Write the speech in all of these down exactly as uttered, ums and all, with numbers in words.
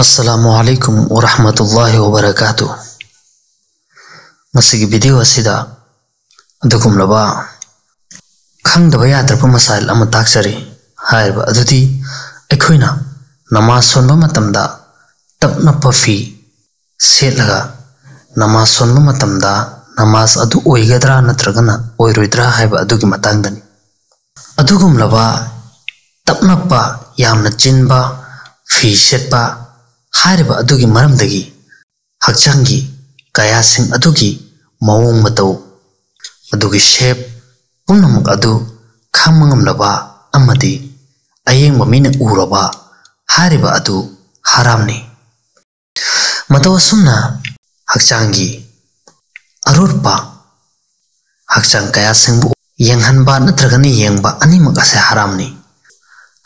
ꯑꯁꯂꯥꯃꯨ ꯑꯂꯥꯏꯀꯨꯝ ꯋꯔꯍꯃꯇꯨꯜꯂꯥꯍꯤ ꯋꯕꯔꯀꯥꯇꯨ꯫ ꯉꯁꯤꯒꯤ ꯚꯤꯗꯤꯑꯣ ꯑꯁꯤꯗ ꯑꯗꯨꯒꯨꯝꯂꯕ ꯈꯪꯗꯕ ꯌꯥꯗ꯭ꯔꯕ ꯃꯁꯥꯏꯜ ꯑꯃ ꯇꯥꯛꯆꯔꯤ꯫ ꯍꯥꯏꯔꯤꯕ ꯑꯗꯨꯗꯤ ꯑꯩꯈꯣꯏꯅ ꯅꯃꯥꯖ ꯁꯣꯟꯕ ꯃꯇꯝꯗ ꯇꯞ ꯅꯞꯄ ꯐꯤ ꯁꯦꯠꯂꯒ ꯅꯃꯥꯖ ꯁꯣꯟꯕ ꯃꯇꯝꯗ ꯅꯃꯥꯖ ꯑꯗꯨ ꯑꯣꯏꯒꯗ꯭ꯔꯥ ꯅꯠꯇ꯭ꯔꯒꯅ ꯑꯣꯏꯔꯣꯏꯗ꯭ꯔꯥ ꯍꯥꯏꯕ ꯑꯗꯨꯒꯤ ꯃꯇꯥꯡꯗꯅꯤ꯫ ꯑꯗꯨꯒꯨꯝꯂꯕ ꯇꯞ ꯅꯞꯄ, ꯌꯥꯝꯅ ꯆꯤꯟꯕ ꯐꯤ ꯁꯦꯠꯄ ꯍꯥꯏꯔꯤꯕ ꯑꯗꯨꯒꯤ ꯃꯔꯝꯗꯒꯤ ꯍꯛꯆꯥꯡꯒꯤ ꯀꯌꯥꯁꯤꯡ ꯑꯗꯨꯒꯤ ꯃꯑꯣꯡ ꯃꯇꯧ, ꯃꯗꯨꯒꯤ ꯁꯦꯞ ꯄꯨꯝꯅꯃꯛ ꯑꯗꯨ ꯈꯪꯕ ꯉꯝꯂꯕ ꯑꯃꯗꯤ ꯑꯌꯦꯡꯕ ꯃꯤꯅ ꯎꯔꯕ ꯍꯥꯏꯔꯤꯕ ꯑꯗꯨ ꯍꯔꯥꯝꯅꯤ꯫ ꯃꯇꯧ ꯑꯁꯨꯝꯅ ꯍꯛꯆꯥꯡꯒꯤ ꯑꯔꯣꯠꯄ ꯍꯛꯆꯥꯡ ꯀꯌꯥꯁꯤꯡꯕꯨ ꯌꯦꯡꯍꯟꯕ ꯅꯠꯇ꯭ꯔꯒꯅ ꯌꯦꯡꯕ ꯑꯅꯤꯃꯛ ꯑꯁꯦ ꯍꯔꯥꯝꯅꯤ꯫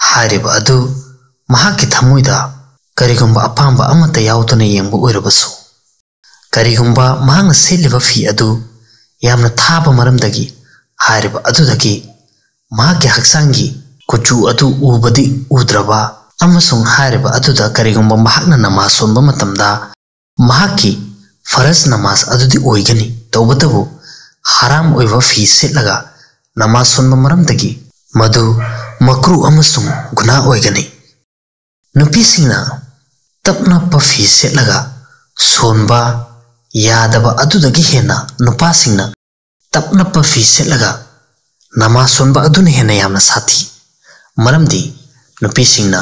ꯍꯥꯏꯔꯤꯕ ꯑꯗꯨ ꯃꯍꯥꯛꯀꯤ ꯊꯃꯣꯏꯗ ꯀꯔꯤꯒꯨꯝꯕ ꯑꯄꯥꯝꯕ ꯑꯃꯠꯇ ꯌꯥꯎꯗꯅ ꯌꯦꯡꯕ ꯑꯣꯏꯔꯕꯁꯨ, ꯀꯔꯤꯒꯨꯝꯕ ꯃꯍꯥꯛꯅ ꯁꯦꯠꯂꯤꯕ ꯐꯤ ꯑꯗꯨ ꯌꯥꯝꯅ ꯊꯥꯕ ꯃꯔꯝꯗꯒꯤ ꯍꯥꯏꯔꯤꯕ ꯑꯗꯨꯗꯒꯤ ꯃꯍꯥꯛꯀꯤ ꯍꯛꯆꯥꯡꯒꯤ ꯀꯨꯆꯨ ꯑꯗꯨ ꯎꯕꯗꯤ ꯎꯗ꯭ꯔꯕ ꯑꯃꯁꯨꯡ ꯍꯥꯏꯔꯤꯕ ꯑꯗꯨꯗ ꯀꯔꯤꯒꯨꯝꯕ ꯃꯍꯥꯛꯅ ꯅꯃꯥꯖ ꯁꯣꯟꯕ ꯃꯇꯝꯗ ꯃꯍꯥꯛꯀꯤ ꯐꯔꯖ ꯅꯃꯥꯖ ꯑꯗꯨꯗꯤ ꯑꯣꯏꯒꯅꯤ, ꯇꯧꯕꯇꯕꯨ ꯍꯔꯥꯝ ꯑꯣꯏꯕ ꯐꯤ ꯁꯦꯠꯂꯒ ꯅꯃꯥꯖ ꯁꯣꯟꯕ ꯃꯔꯝꯗꯒꯤ ꯃꯗꯨ ꯃꯀ꯭ꯔꯨ ꯑꯃꯁꯨꯡ ꯒꯨꯅꯥ ꯑꯣꯏꯒꯅꯤ꯫ ꯅꯨꯄꯤꯁꯤꯡꯅ ꯇꯞ ꯅꯞꯄ ꯐꯤ ꯁꯦꯠꯂꯒ ꯁꯣꯟꯕ ꯌꯥꯗꯕ ꯑꯗꯨꯗꯒꯤ ꯍꯦꯟꯅ ꯅꯨꯄꯥꯁꯤꯡꯅ ꯇꯞ ꯅꯞꯄ ꯐꯤ ꯁꯦꯠꯂꯒ ꯅꯃꯥꯖ ꯁꯣꯟꯕ ꯑꯗꯨꯅ ꯍꯦꯟꯅ ꯌꯥꯝꯅ ꯁꯥꯊꯤ꯫ ꯃꯔꯝꯗꯤ ꯅꯨꯄꯤꯁꯤꯡꯅ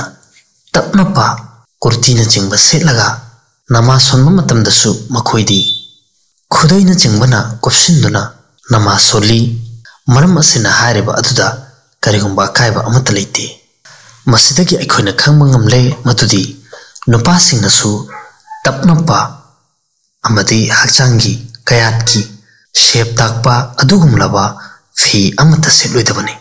ꯇꯞ ꯅꯞꯄ ꯀꯨꯔꯇꯤꯅꯆꯤꯡꯕ ꯁꯦꯠꯂꯒ ꯅꯃꯥꯖ ꯁꯣꯟꯕ ꯃꯇꯝꯗꯁꯨ ꯃꯈꯣꯏꯗꯤ ꯈꯨꯗꯩꯅꯆꯤꯡꯕꯅ ꯀꯨꯞꯁꯤꯟꯗꯨꯅ ꯅꯃꯥꯖ ꯁꯣꯜꯂꯤ꯫ ꯃꯔꯝ ꯑꯁꯤꯅ ꯍꯥꯏꯔꯤꯕ ꯑꯗꯨꯗ ꯀꯔꯤꯒꯨꯝꯕ ꯑꯀꯥꯏꯕ ꯑꯃꯠꯇ ꯂꯩꯇꯦ꯫ ꯃꯁꯤꯗꯒꯤ ꯑꯩꯈꯣꯏꯅ ꯈꯪꯕ ꯉꯝꯂꯦ ꯃꯗꯨꯗꯤ ꯅꯨꯄꯥꯁꯤꯡꯅꯁꯨ ꯇꯞ ꯅꯞꯄ ꯑꯃꯗꯤ ꯍꯛꯆꯥꯡꯒꯤ ꯀꯌꯥꯠꯀꯤ ꯁꯦꯞ ꯇꯥꯛꯄ ꯑꯗꯨꯒꯨꯝꯂꯕ ꯐꯤ ꯑꯃꯠꯇ ꯁꯦꯠꯂꯣꯏꯗꯕꯅꯤ꯫